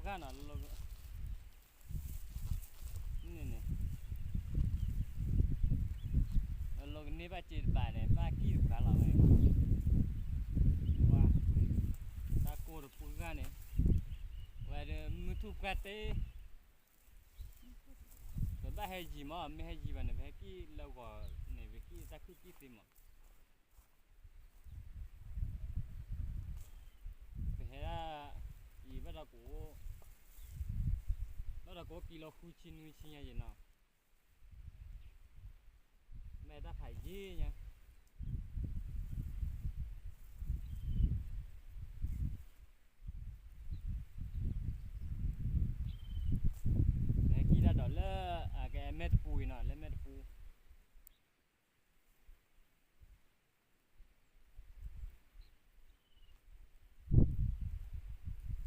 ဂၤနီၤ, န့ၣ်န့ၣ်, လီၤကန့ၢ်ဘၣ်စ့တပၤန့ၣ် ဘၣ်ကံၣ်တပၤလီၤဝဲ, ဝါ, တၢ်ကိၢ်တပူၤဂၤန့ၣ်, ဝဲဒီးမုၢ်ထူၣ်ပှၢ်တ့, ပဘၣ်ဟဲယံၤမး, မ့ၢ်ဟဲယံၤဘၣ်န့ၣ် ပဟဲကံၣ်လၢဂီၤန့ၣ် ပကံၣ်တၢ်ခုၣ်ကံၣ်သ့မး. ပဟဲဒၣ်အံၤဘၣ်ဒီးကအိၣ်, ဘၣ်ဒီးကအိၣ်ကံလီၤဃုဆံနွံဆံညါယံၤနီၤ, မ့ၢ်တၢ်ဖးယံၤညါ, ပဟဲကံၣ်တၢ်ဒီးလၢ အကဲမဲၢ်တပူၤအံၤနီၤ, လၢ